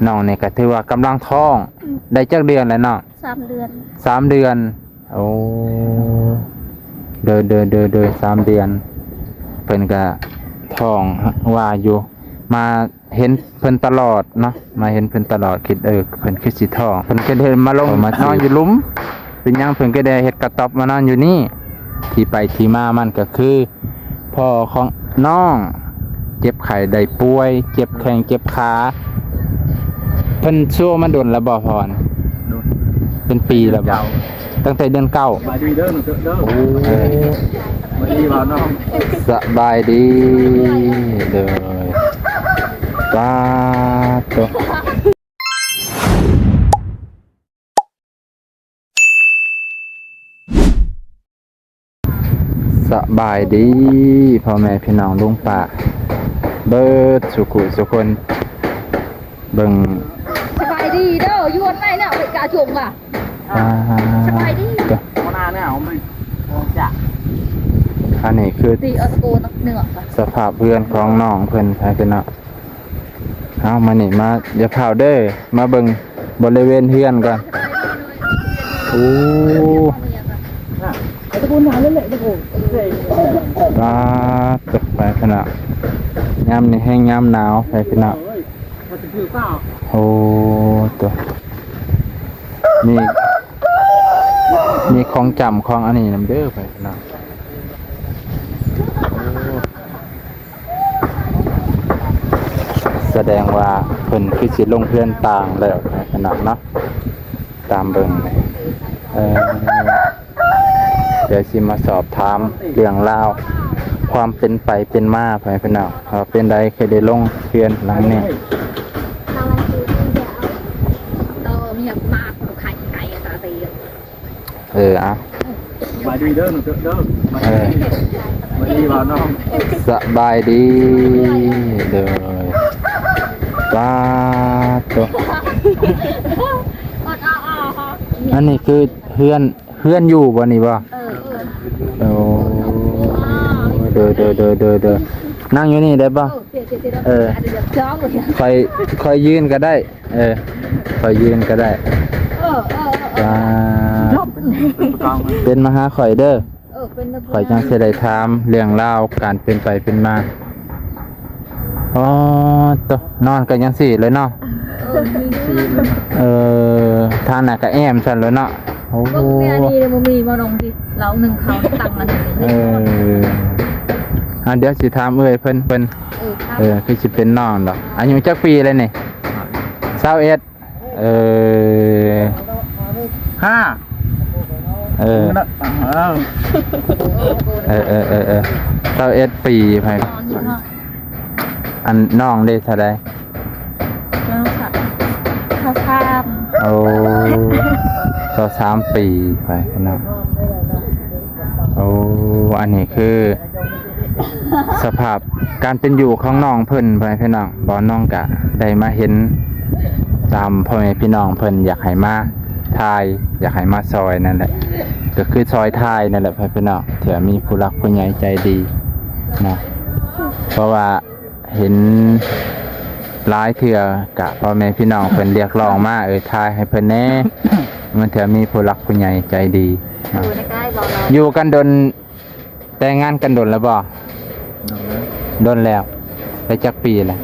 ນ້ອງນີ້ກໍຖືວ່າກຳລັງທ້ອງ ອືມ ໄດ້ຈັກເດືອນແລ້ວນ້ອງ? ສາມເດືອນ ສາມເດືອນ. ໂອ້ ໂດຍ ໂດຍ ໂດຍ ໂດຍ ສາມເດືອນ ເພິ່ນກະທ້ອງວ່າຢູ່ ມາເຫັນເພິ່ນຕະຫຼອດເນາະ ມາເຫັນເພິ່ນຕະຫຼອດ ຄິດ ເອີ ເພິ່ນຄືຊິທ້ອງ ເພິ່ນຄືເຫັນມາລົງມານອນຢູ່ລຸ່ມ ເປັນຫຍັງເພິ່ນຄືໄດ້ເຮັດກະຕ໊ອບມານອນຢູ່ນີ້? ທີ່ໄປທີ່ມາມັນກະຄື ພໍ່ຂອງນ້ອງເຈັບໄຂ້ໄດ້ປ່ວຍ ເຈັບແຂ້ງເຈັບຂາ ເພິ່ນຊວມາດົນແລ້ວບໍ່ພໍ່? ໂດນ ເປັນປີແລ້ວບໍ່? ຕັ້ງແຕ່ເດືອນເກົ້າ ສະບາຍດີເດີນ້ອງເດີ ໂອ້ ສະບາຍດີເດີ ປາດໂຕ. ສະບາຍດີພໍ່ແມ່ພີ່ນ້ອງລຸງປ້າເບິດສູ່ຜູ້ສູ່ຄົນ ເບິ່ງ ສະບາຍດີເດີ ຢູ່ຫັ້ນໄດ້ແລ້ວ ໄປກາຈົງວ່າ ອ່າ ສະບາຍດີ ຫົວໜ້າແນວມັນ ອັນນີ້ຄື ຕີອອໂຕໜຶ່ງອອກ ສະພາບເຮືອນຂອງນ້ອງເພິ່ນ ພີ່ນ້ອງ. ເອົາ ມານີ້ມາ ຢ່າພ້າວເດີ ມາເບິ່ງບໍລິເວນເຮືອນກ່ອນ. ໂອ້ ປາດໂຕ ໄປຂະໜາດ ຍາມນີ້ແຮງຍາມໜາວ ໄປຂະໜາດ. ໂອ້ ໂຕ ມີ ມີຂອງຈ້ຳຂອງອັນນີ້ນຳເດີ ໄປຂະໜາດ. ໂອ້ ສະແດງວ່າເພິ່ນຄືຊິລົງເຮືອນຕ່າງແລ້ວ ພີ່ນ້ອງເນາະ ຕາມເບິ່ງນີ້ ເອີ ດຽວຊິມາສອບຖາມເລື່ອງລາວ ຄວາມເປັນໄປເປັນມາ ພໍ່ແມ່ພີ່ນ້ອງ ວ່າເປັນໃດຄືໄດ້ລົງເຮືອນຫຼັງນີ້. ເອີ ເອົາ ສະບາຍດີເດີນ້ອງເດີ ເອີ ສະບາຍດີບ່າວນ້ອງ ສະບາຍດີເດີ. ປາດໂຕ ອັນນີ້ຄືເຮືອນ ເຮືອນຢູ່ບໍ່ນີ້ບໍ່? ເອີ ໂອ້ ເດີ ເດີ ນັ່ງຢູ່ນີ້ໄດ້ບໍ່? ເອີ ຂ້ອຍ ຂ້ອຍຢືນກໍໄດ້. ເອີ ຂ້ອຍຢືນກໍໄດ້. ເອີ ເອີ ເອີ ເປັນມາຫາຂ້ອຍເດີ ເອີ ຂ້ອຍຈັ່ງຊິໄດ້ຖາມເລື່ອງລາວການເປັນໄປເປັນມາ. ອໍ ໂຕ ນອນກັນຈັ່ງຊີ້ເລີຍເນາະ. ເອີ ເອີ ທາງນັ້ນກໍແອ້ມຊັ້ນເລີຍເນາະ. ໂອ້ ເບິ່ງແມ່ນີ້ບໍ່ມີບໍ່ນ້ອງຕິ ລາວໜຶ່ງເຂົ້າຕັ້ງອັນນີ້. ເອີ ອ່າ ດຽວຊິຖາມເອື້ອຍເພິ່ນ ເພິ່ນ ເອີ ເອີ ຄືຊິເປັນນ້ອງດອກ. ອາຍຸຈັກປີແລ້ວນີ້? ຊາວເອັດ. ເອີ ຫ້າ ເອີ ເອີ ເອີ ເອີ ເອີ ຊາວເອັດປີໄປ. ອັນນ້ອງເດເທົ່າໃດ? ຊາວສາມ ໂອ້ ຊາວສາມປີໄປເນາະ. ໂອ້ ອັນນີ້ຄື ສະພາບການເປັນຢູ່ຂອງນ້ອງເພິ່ນ ພໍ່ແມ່ພີ່ນ້ອງ ບ່າວນ້ອງກະໄດ້ມາເຫັນຕາມພໍ່ແມ່ພີ່ນ້ອງເພິ່ນຢາກໃຫ້ມາຖ່າຍ ຢາກໃຫ້ມາຊ່ອຍນັ້ນແຫຼະ ກໍຄືຊ່ອຍຖ່າຍນັ້ນແຫຼະ ພໍ່ແມ່ພີ່ນ້ອງ ເທື່ອມີຜູ້ຫຼັກຜູ້ໃຫຍ່ໃຈດີເນາະ ເພາະວ່າເຫັນຫຼາຍເທື່ອກະພໍ່ແມ່ພີ່ນ້ອງເພິ່ນຮຽກຮ້ອງມາ ເອີ ຖ່າຍໃຫ້ເພິ່ນແດ່ ມັນເທື່ອມີຜູ້ຫຼັກຜູ້ໃຫຍ່ໃຈດີເນາະ. ຢູ່ກັນດົນ ແຕ່ງງານກັນດົນແລ້ວບໍ່? ດົນແລ້ວ ໄດ້ຈັກປີແລ້ວ?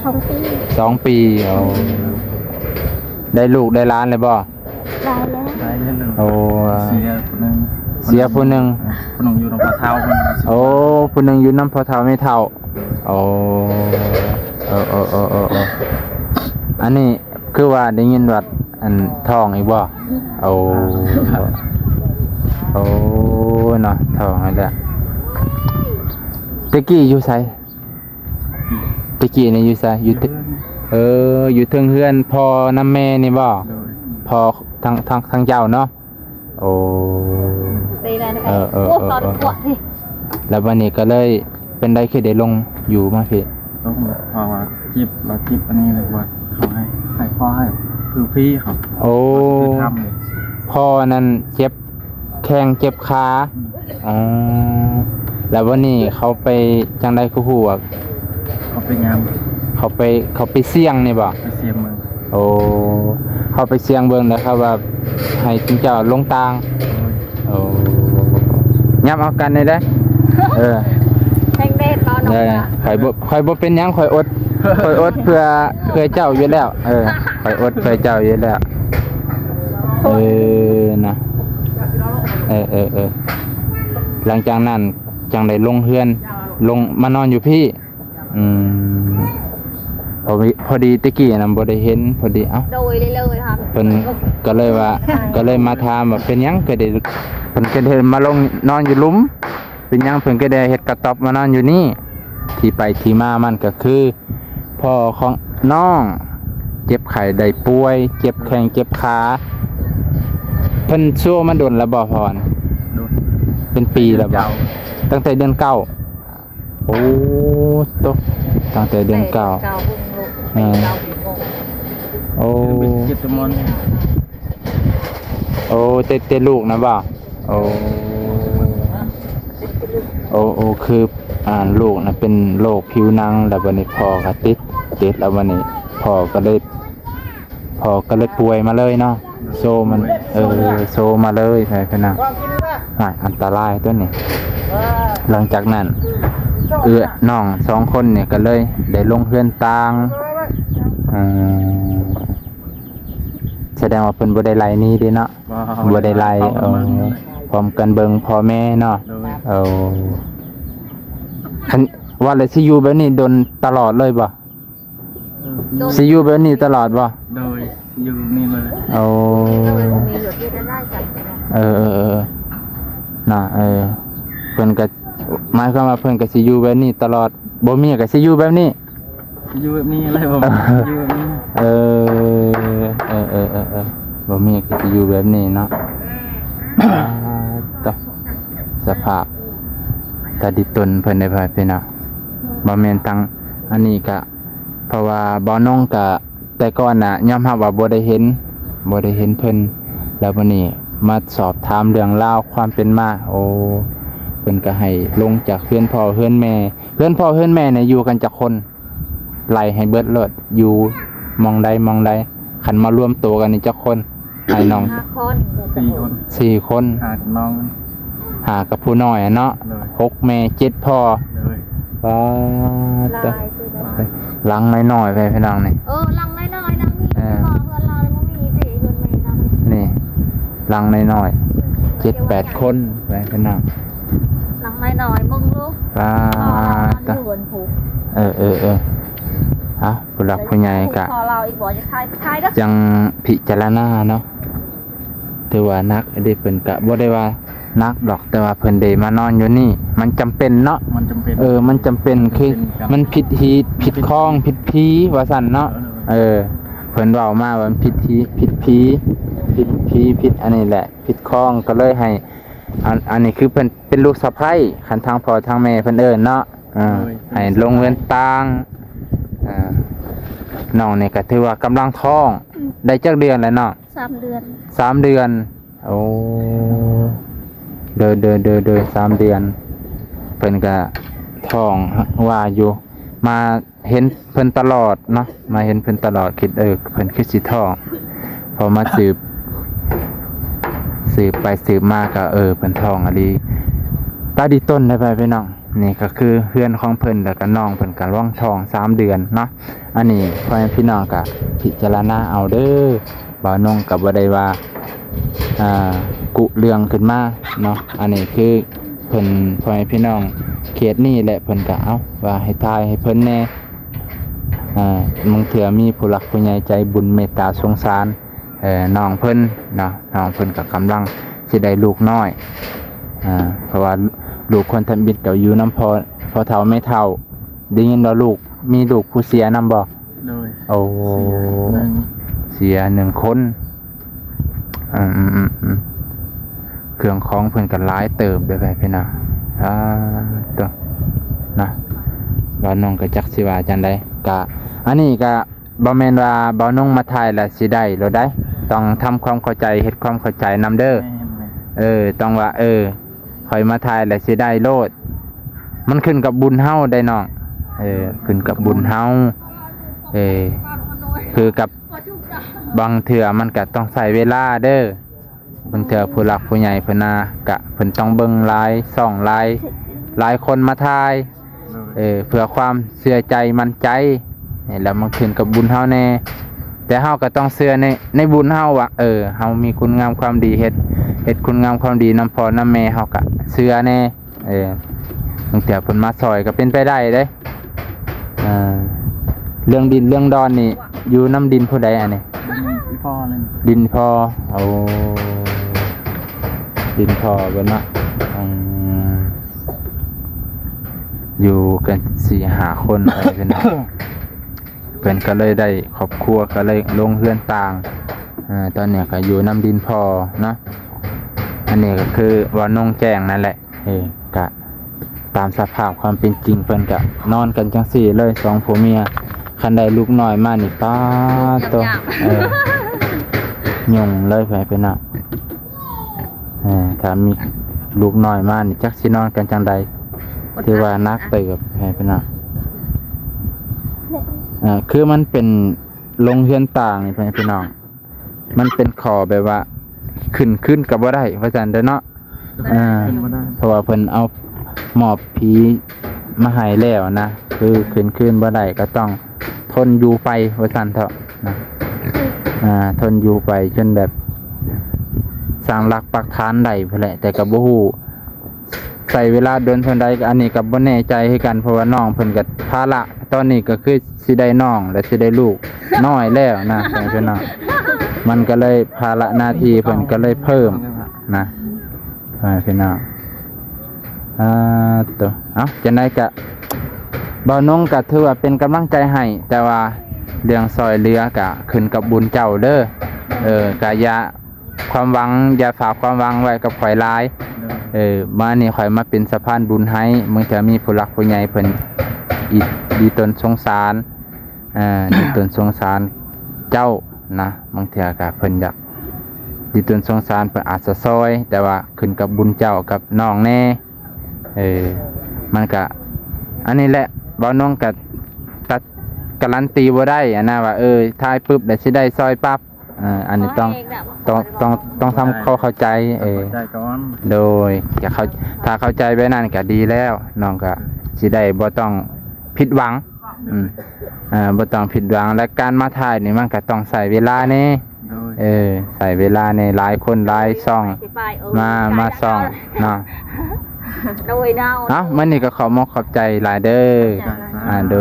ສອງປີ ສອງປີ. ໂອ້ ໄດ້ລູກໄດ້ຫຼານແລ້ວບໍ່? ໄດ້ແລ້ວ ໄດ້ແລ້ວ. ໂອ້ ເສຍຜູ້ໜຶ່ງ ເສຍຜູ້ໜຶ່ງ ຜູ້ໜຶ່ງຢູ່ນຳພໍ່ເຖົ້າ. ໂອ້ ຜູ້ໜຶ່ງຢູ່ນຳພໍ່ເຖົ້າແມ່ເຖົ້າ. ໂອ້ ເອີ ເອີ ເອີ ເອີ ເອີ ອັນນີ້ ຄືວ່າໄດ້ຍິນວ່າ ອັນ ທ້ອງອີກບໍ່? ໂອ້ ໂອ້ ເນາະ ທ້ອງຫັ້ນແຫຼະ. ແຕ່ກີ້ຢູ່ໃສ? ແຕ່ກີ້ນີ້ຢູ່ໃສ? ຢູ່ ເອີ ຢູ່ເທິງເຮືອນພໍ່ນຳແມ່ນີ້ບໍ່? ໂດຍ ພໍ່ທາງ ທາງ ທາງເຈົ້າເນາະ. ໂອ້ ເອີ ເອີ ເອີ ເອີ ແລ້ວບັດນີ້ກໍເລີຍເປັນໃດຄືໄດ້ລົງຢູ່ມາພີ້? ລົງ ເພາະວ່າເຈັບ ລະເຈັບອັນນີ້ ລະວ່າເຂົາໃຫ້ ໃຫ້ພໍ່ໃຫ້ ຄືພີເຂົາ. ໂອ້ ພໍ່ນັ້ນເຈັບແຂ້ງເຈັບຂາ. ອືມ ອໍ ແລ້ວບັດນີ້ເຂົາໄປຈັ່ງໃດຄືຮູ້ວ່າ ເຂົາໄປຍາມ ເຂົາໄປ ເຂົາໄປສ່ຽງນີ້ບໍ່? ໄປສ່ຽງເບິ່ງ. ໂອ້ ເຂົາໄປສ່ຽງເບິ່ງແລ້ວເຂົາວ່າໃຫ້ຊຸມເຈົ້າລົງຕ່າງ. ໂອ້ ຍາມເອົາກັນໄດ້ເດີ. ເອີ ແຮງແດດເບາໜອງ ຂ້ອຍບໍ່ ຂ້ອຍບໍ່ເປັນຫຍັງ ຂ້ອຍອົດ ຂ້ອຍອົດເພື່ອ ເພື່ອເຈົ້າຢູ່ແລ້ວ. ເອີ ຂ້ອຍອົດເພື່ອເຈົ້າຢູ່ແລ້ວ. ເອີ ນະ ເອີ ເອີ ເອີ ຫຼັງຈາກນັ້ນຈັ່ງໄດ້ລົງເຮືອນ ລົງມານອນຢູ່ພີ້. ອືມ ພໍດີ ພໍດີແຕ່ກີ້ນະບໍ່ໄດ້ເຫັນ ພໍດີ ເອົ້າ ໂດຍ ເລີຍ ເພິ່ນກໍເລີຍວ່າ ກໍເລີຍມາຖາມວ່າເປັນຫຍັງຄືໄດ້ ເພິ່ນຄືໄດ້ມາລົງນອນຢູ່ຫຼຸມ ເປັນຫຍັງເພິ່ນຄືໄດ້ເຮັດກະຕ໊ອບມານອນຢູ່ນີ້. ທີ່ໄປທີ່ມາມັນກໍຄື ພໍ່ຂອງນ້ອງເຈັບໄຂ້ໄດ້ປ່ວຍ ເຈັບແຂ້ງເຈັບຂາ. ເພິ່ນໂຊມາດົນແລ້ວບໍ່ພໍ່ນະ? ໂດນ ເປັນປີແລ້ວບໍ່? ຕັ້ງແຕ່ເດືອນເກົ້າ ໂອ້ ໂຕ ຕັ້ງແຕ່ເດືອນເກົ້າ ເອີ ໂອ້ ເຈັບແຕ່ໝອນ ໂອ້ ເຕັບແຕ່ລູກນະບໍ່? ໂອ້ ໂອ້ ໂອ້ ຄື ອ່າ ລູກນະເປັນໂລກຜິວໜັງ ແລ້ວບັດນີ້ພໍ່ກໍຕິດ ຕິດ ແລ້ວບັດນີ້ພໍ່ກໍເລີຍ ພໍ່ກໍເລີຍປ່ວຍມາເລີຍເນາະ ໂຊມັນ ເອີ ໂຊມາເລີຍ ໃສ່ພີ່ນ້ອງ ອັນຕະລາຍຕົວນີ້. ຫຼັງຈາກນັ້ນ ເອື້ອຍນ້ອງສອງຄົນນີ້ກໍເລີຍໄດ້ລົງເຮືອນຕ່າງ ເອີ ສະແດງວ່າເພິ່ນບໍ່ໄດ້ໄລ່ໜີເດ້ເນາະ ບໍ່ໄດ້ໄລ່ ເອີ ພ້ອມກັນເບິ່ງພໍ່ແມ່ເນາະ ໂດຍ ເອີ ຄັນວ່າແລ້ວຊິຢູ່ແບບນີ້ດົນຕະຫຼອດເລີຍບໍ່? ເອີ ຊິຢູ່ແບບນີ້ຕະຫຼອດບໍ່? ໂດຍ ຊິຢູ່ແບບນີ້ເລີຍ ໂອ້ ເອີ ເອີ ເອີ ນະ ເອີ ເພິ່ນກໍ ໝາຍຄວາມວ່າເພິ່ນກໍຊິຢູ່ແບບນີ້ຕະຫຼອດ ບໍ່ມີກໍຊິຢູ່ແບບນີ້ ຢູ່ແບບນີ້ແຫຼະ ບໍ່ມີ ຢູ່ແບບນີ້ ເອີ ເອີ ເອີ ເອີ ບໍ່ມີກໍຊິຢູ່ແບບນີ້ເນາະ. ຕະ ສະພາບຕາດິຕົນເພິ່ນໄດ້ ພໍ່ແມ່ພີ່ນ້ອງ ບໍ່ແມ່ນທັງ ອັນນີ້ກະ ເພາະວ່າບ່າວນົງກະ ແຕ່ກ່ອນນະຍອມຮັບວ່າບໍ່ໄດ້ເຫັນ ບໍ່ໄດ້ເຫັນເພິ່ນ ແລ້ວບັດນີ້ມາສອບຖາມເລື່ອງລາວຄວາມເປັນມາ ໂອ້ ເພິ່ນກໍໃຫ້ລົງຈາກເຮືອນພໍ່ເຮືອນແມ່ ເຮືອນພໍ່ເຮືອນແມ່ນີ້ຢູ່ກັນຈັກຄົນ? ໄລ່ໃຫ້ເບິດໂລດ ຢູ່ໝ່ອງໃດໝ່ອງໃດ ຄັນມາລວມໂຕກັນນີ້ຈັກຄົນ? ອ້າຍນ້ອງ ຫ້າຄົນ ສີ່ຄົນ ສີ່ຄົນ ຫ້າກັບນ້ອງ ຫ້າກັບຜູ້ນ້ອຍຫັ້ນເນາະ ໂດຍ ຫົກແມ່ເຈັດພໍ່ ໂດຍ ປາດ ຫຼາຍ ຕະ ຫຼາຍ ຫຼັງນ້ອຍໆ ໄປພີ່ນ້ອງນີ້ ເອີ ຫຼັງນ້ອຍໆ ຫຼັງນີ້ ເອີ ເຮືອນລາວບໍ່ມີເດ້ ເຮືອນແມ່ນຳ ນີ້ ຫຼັງນ້ອຍໆ ເຈັດແປດຄົນ ໄປພີ່ນ້ອງ ຫຼັງນ້ອຍໆ ເບິ່ງລູກ ປາດ ຢູ່ເຮືອນຜູ້ ເອີ ເອີ ເອີ ເອົາ ຜູ້ຫຼັກຜູ້ໃຫຍ່ກະ ຂໍລາວອີກບໍ່ ຢ່າຂາຍ ຂາຍເດີ ຈັ່ງພິຈາລະນາເນາະ ຖືວ່າໜັກເດ້ ເພິ່ນກະບໍ່ໄດ້ວ່າໜັກດອກ ແຕ່ວ່າເພິ່ນໄດ້ມານອນຢູ່ນີ້ ມັນຈຳເປັນເນາະ ມັນຈຳເປັນ ເອີ ມັນຈຳເປັນ ຄື ມັນຜິດຮີດຜິດຄອງຜິດຜີວ່າຊັ້ນເນາະ ເອີ ເອີ ເພິ່ນເວົ້າມາວ່າມັນຜິດຮີດຜິດຜີ ຜິດຜີຜິດອັນນີ້ແຫຼະ ຜິດຄອງ ກໍເລີຍໃຫ້ ອັນ ອັນນີ້ຄືເພິ່ນເປັນລູກສະໃພ້ ຄັນທາງພໍ່ທາງແມ່ເພິ່ນເອີ້ນເນາະ ເອີ ໂດຍ ໃຫ້ລົງເຮືອນຕ່າງ ເອີ ນ້ອງນີ້ກໍຖືວ່າກຳລັງທ້ອງ ໄດ້ຈັກເດືອນແລ້ວນ້ອງ? ສາມເດືອນ ສາມເດືອນ ໂອ້ ໂດຍ ໂດຍ ໂດຍ ໂດຍ ສາມເດືອນ ເພິ່ນກະທ້ອງວ່າຢູ່ ມາເຫັນເພິ່ນຕະຫຼອດເນາະ ມາເຫັນເພິ່ນຕະຫຼອດ ຄິດ ເອີ ເພິ່ນຄືຊິທ້ອງ ພໍມາສືບ ສືບໄປສືບມາກໍ ເອີ ເພິ່ນທ້ອງອີ່ຫຼີ ຕາດີຕົນໄດ້ໄປພີ່ນ້ອງ. ນີ້ກໍຄືເຮືອນຂອງເພິ່ນ ແລ້ວກໍນ້ອງເພິ່ນກຳລັງທ້ອງສາມເດືອນເນາະ. ອັນນີ້ພໍ່ແມ່ພີ່ນ້ອງກໍພິຈາລະນາເອົາເດີ້. ບ່າວນົງກໍບໍ່ໄດ້ວ່າ ອ່າ ກຸເລື່ອງຂຶ້ນມາເນາະ. ອັນນີ້ຄືເພິ່ນ ພໍ່ແມ່ພີ່ນ້ອງເຂດນີ້ແຫຼະ ເພິ່ນກໍເອົາວ່າໃຫ້ຖ່າຍໃຫ້ເພິ່ນແດ່. ອ່າ ບາງເທື່ອມີຜູ້ຫຼັກຜູ້ໃຫຍ່ໃຈບຸນເມດຕາສົງສານ ເອີ ນ້ອງເພິ່ນເນາະ, ນ້ອງເພິ່ນກໍກຳລັງຊິໄດ້ລູກນ້ອຍ ອ່າ ເພາະວ່າລູກຄົນທຳອິດກໍຢູ່ນຳພໍ່ ພໍ່ເຖົ້າແມ່ເຖົ້າ. ໄດ້ຍິນວ່າລູກ ມີລູກຜູ້ເສຍນຳບໍ່? ໂດຍ ໂອ້ ເສຍໜຶ່ງ ເສຍໜຶ່ງຄົນ. ອືມ ເຄື່ອງຂອງເພິ່ນກໍຫຼາຍເຕີບເດ້ ພີ່ນ້ອງ. ອ່າ ໂຕ ນະ ບ່າວນົງກໍຈັກຊິວ່າຈັ່ງໃດ. ກະ ອັນນີ້ກະ ບໍ່ແມ່ນວ່າບ່າວນົງມາຖ່າຍແລ້ວຊິໄດ້ໂລດໃດ໋, ຕ້ອງທຳຄວາມເຂົ້າໃຈ ເຮັດຄວາມເຂົ້າໃຈນຳເດີ້. ແມ່ນໆ ເອີ ຕ້ອງວ່າ ເອີ ຂ້ອຍມາຖ່າຍແລ້ວຊິໄດ້ໂລດ, ມັນຂຶ້ນກັບບຸນເຮົາໃດ໋ນ້ອງ. ເອີ ຂຶ້ນກັບບຸນເຮົາ. ເອີ ຄືກັບ ບາງເທື່ອມັນກະຕ້ອງໃຊ້ເວລາເດີ້. ບາງເທື່ອຜູ້ຫຼັກຜູ້ໃຫຍ່ເພິ່ນນະ ກະເພິ່ນຕ້ອງເບິ່ງຫຼາຍຊ່ອງ ຫຼາຍ ຫຼາຍຄົນມາຖ່າຍ ໂດຍ ເອີ ເພື່ອຄວາມເຊື່ອໃຈໝັ້ນໃຈ ແລ້ວມັນຂຶ້ນກັບບຸນເຮົາແດ່. ແຕ່ເຮົາກໍຕ້ອງເຊື່ອໃນ ໃນບຸນເຮົາວ່າ ເອີ ເຮົາມີຄຸນງາມຄວາມດີ ເຮັດ ເຮັດຄຸນງາມຄວາມດີນຳພໍ່ນຳແມ່ ເຮົາກໍເຊື່ອແດ່. ເອີ ບາງເທື່ອເພິ່ນມາຊ່ອຍກໍເປັນໄປໄດ້ເດ້. ເອີ ເລື່ອງດິນເລື່ອງດອນນີ້ ຢູ່ນຳດິນຜູ້ໃດອັນນີ້? ດິນອີ່ພໍ່ນັ້ນ. ດິນພໍ່. ໂອ້ ດິນພໍ່ເພິ່ນເນາະ. ອືມ ຢູ່ກັນສີ່ຫ້າຄົນ ເອີ ເພິ່ນ ເພິ່ນກໍເລີຍໄດ້ຄອບຄົວ ກໍເລີຍລົງເຮືອນຕ່າງ. ເອີ ຕອນນີ້ກໍຢູ່ນຳດິນພໍ່ເນາະ. ອັນນີ້ກໍຄືວ່ານ້ອງແຈ້ງນັ້ນແຫຼະ. ເອີ ກະຕາມສະພາບຄວາມເປັນຈິງ ເພິ່ນກະນອນກັນຈັ່ງຊີ້ເລີຍ ສອງຜົວເມຍ. ຄັນໄດ້ລູກນ້ອຍມານີ້ ປາດໂທ້ ຫຍຸ້ງຍາກ ເອີ ຫຍຸ້ງເລີຍ ພໍ່ແມ່ພີ່ນ້ອງ. ເອີ ຖ້າມີລູກນ້ອຍມານີ້ ຈັກຊິນອນກັນຈັ່ງໃດ. ອດ ຖືວ່າໜັກເຕີບ ພໍ່ແມ່ພີ່ນ້ອງ. ເອີ ຄືມັນເປັນໂລງເຮືອນຕ່າງນີ້ ພໍ່ແມ່ພີ່ນ້ອງ. ມັນເປັນຂໍ້ແບບວ່າ ຂຶ້ນຄືນກໍບໍ່ໄດ້ ວ່າຊັ້ນເດີ້ເນາະ. ເອີ ຂຶ້ນບໍ່ໄດ້ ເພາະວ່າເພິ່ນເອົາມອບຜີມາໃຫ້ແລ້ວນະ ຄືຂຶ້ນຄືນບໍ່ໄດ້ ກໍຕ້ອງທົນຢູ່ໄປ ວ່າຊັ້ນເຖາະນະ. ອ່າ ທົນຢູ່ໄປຈົນແບບສ້າງຫຼັກປັກຖານໄດ້ພຸ້ນແຫຼະ ແຕ່ກໍບໍ່ຮູ້ ໃຊ້ເວລາດົນສ່ຳໃດ ອັນນີ້ກໍບໍ່ແນ່ໃຈຄືກັນ ເພາະວ່ານ້ອງເພິ່ນກໍພາລະຕອນນີ້ກໍຄືຊິໄດ້ນ້ອງ ແລະ ຊິໄດ້ລູກນ້ອຍແລ້ວນະ ພໍ່ແມ່ພີ່ນ້ອງ. ມັນກໍເລີຍ ພາລະໜ້າທີ່ເພິ່ນກໍເລີຍເພີ່ມນະ ພໍ່ແມ່ພີ່ນ້ອງ. ອ່າ ໂຕ ເອົ້າ ຈັ່ງໃດກະ ບ່າວນົງກະຖືວ່າເປັນກຳລັງໃຈໃຫ້ ແຕ່ວ່າເລື່ອງຊ່ອຍເຫຼືອກະຂຶ້ນກັບບຸນເຈົ້າເດີ້. ເອີ ກະຢ່າ ຄວາມຫວັງ ຢ່າຝາກຄວາມຫວັງໄວ້ກັບຂ້ອຍຫຼາຍ. ໂດຍ ເອີ ມານີ້ຂ້ອຍມາເປັນສະພານບຸນໃຫ້ ບາງເທື່ອມີຜູ້ຫຼັກຜູ້ໃຫຍ່ເພິ່ນອີກດີຕົນສົງສານ ເອີ ດີຕົນສົງສານເຈົ້ານະ. ບາງເທື່ອກະເພິ່ນຢາກດີຕົນສົງສານ ເພິ່ນອາດຈະຊ່ອຍ ແຕ່ວ່າຂຶ້ນກັບບຸນເຈົ້າກັບນ້ອງແດ່. ເອີ ມັນກະ ອັນນີ້ແຫຼະ ບ່າວນົງກະຕັດ ກາຣັນຕີບໍ່ໄດ້ຫັ້ນນະ ວ່າ ເອີ ຖ່າຍປຶບແລ້ວຊິໄດ້ຊ່ອຍປັບ. ເອີ ອັນນີ້ຕ້ອງ ຕ້ອງ ຕ້ອງ ຕ້ອງທຳຄວາມເຂົ້າໃຈ. ເອີ ເຂົ້າໃຈກ່ອນ ໂດຍ ຈະເຂົ້າ ຖ້າເຂົ້າໃຈແບບນັ້ນກໍດີແລ້ວ ນ້ອງກໍຊິໄດ້ບໍ່ຕ້ອງຜິດຫວັງ. ອືມ ເອີ ບໍ່ຕ້ອງຜິດຫວັງ ແລະ ການມາຖ່າຍນີ້ມັນກໍຕ້ອງໃຊ້ເວລາແດ່. ໂດຍ ເອີ ໃຊ້ເວລາແດ່ ຫຼາຍຄົນຫຼາຍຊ່ອງ ມາ ມາຊ່ອງເນາະ. ໂດຍ ເອົາ ມື້ນີ້ກໍຂໍຂອບຂອບໃຈຫຼາຍເດີ້. ອ່າ ໂດ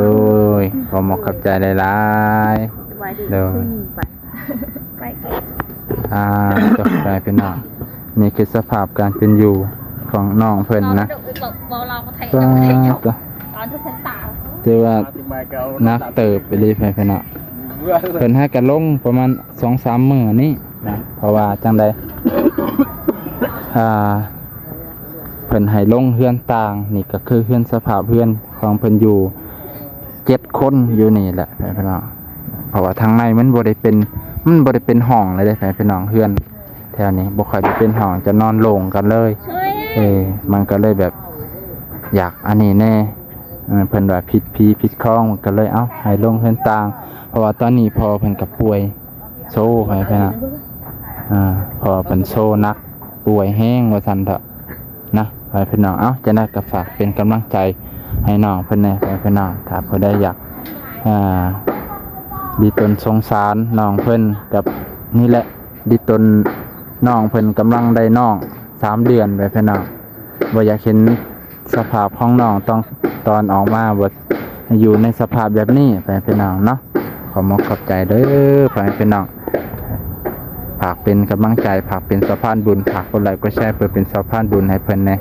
ຍ ຂໍຂອບຂອບໃຈຫຼາຍໆ. ໂດຍ ອ່າ ຈົບໄປພີ່ນ້ອງ ນີ້ຄືສະພາບການເປັນຢູ່ຂອງນ້ອງເພິ່ນນະ. ຖືວ່າໜັກເຕີບອີ່ຫຼີພີ່ນ້ອງ. ເພິ່ນຫາກະລົງປະມານສອງສາມມື້ນີ້ນະ ເພາະວ່າຈັ່ງໃດ ອ່າ ເພິ່ນໃຫ້ລົງເຮືອນຕ່າງ ນີ້ກໍຄືເຮືອນ ສະພາບເຮືອນຂອງເພິ່ນຢູ່ ເຈັດຄົນຢູ່ນີ້ແຫຼະພີ່ນ້ອງ. ເພາະວ່າທາງໃນມັນບໍ່ໄດ້ເປັນ ມັນບໍ່ໄດ້ເປັນຫ້ອງເລີຍເດ້ພີ່ນ້ອງ. ເຮືອນແຖວນີ້ບໍ່ຄ່ອຍໄດ້ເປັນຫ້ອງ ຈະນອນໂລ່ງກັນເລີຍ. ເອີ ມັນກໍເລີຍແບບຢາກອັນນີ້ແດ່. ເອີ ເພິ່ນວ່າຜິດຜີຜິດຂອງ ກໍເລີຍ ເອົ້າ ໃຫ້ລົງເຮືອນຕ່າງ ເພາະວ່າຕອນນີ້ພໍ່ເພິ່ນກໍປ່ວຍໂຊ ພໍ່ແມ່ພີ່ນ້ອງ. ອ່າ ພໍ່ເພິ່ນໂຊໜັກ ປ່ວຍແຮງວ່າຊັ້ນເຖາະນະ ພໍ່ແມ່ພີ່ນ້ອງ. ເອົ້າ ຈັ່ງໃດກໍຝາກເປັນກຳລັງໃຈໃຫ້ນ້ອງເພິ່ນແດ່ ພໍ່ແມ່ພີ່ນ້ອງ. ຖ້າຜູ້ໃດຢາກ ອ່າ ດີຕົນສົງສານນ້ອງເພິ່ນກັບ ນີ້ແຫຼະ ດີຕົນນ້ອງເພິ່ນກຳລັງໄດ້ນ້ອງສາມເດືອນ ພໍ່ແມ່ພີ່ນ້ອງ. ບໍ່ຢາກເຫັນສະພາບຂອງນ້ອງຕອນ ຕອນອອກມາ ບໍ່ຢູ່ໃນສະພາບແບບນີ້ ພໍ່ແມ່ພີ່ນ້ອງເນາະ. ຂໍຂອບຂອບໃຈເດີ້ ພໍ່ແມ່ພີ່ນ້ອງ. ຝາກເປັນກຳລັງໃຈ ຝາກເປັນສະພານບຸນ ຝາກກົດໄລກົດແຊເພື່ອເປັນສະພານບຸນໃຫ້ເພິ່ນແດ່.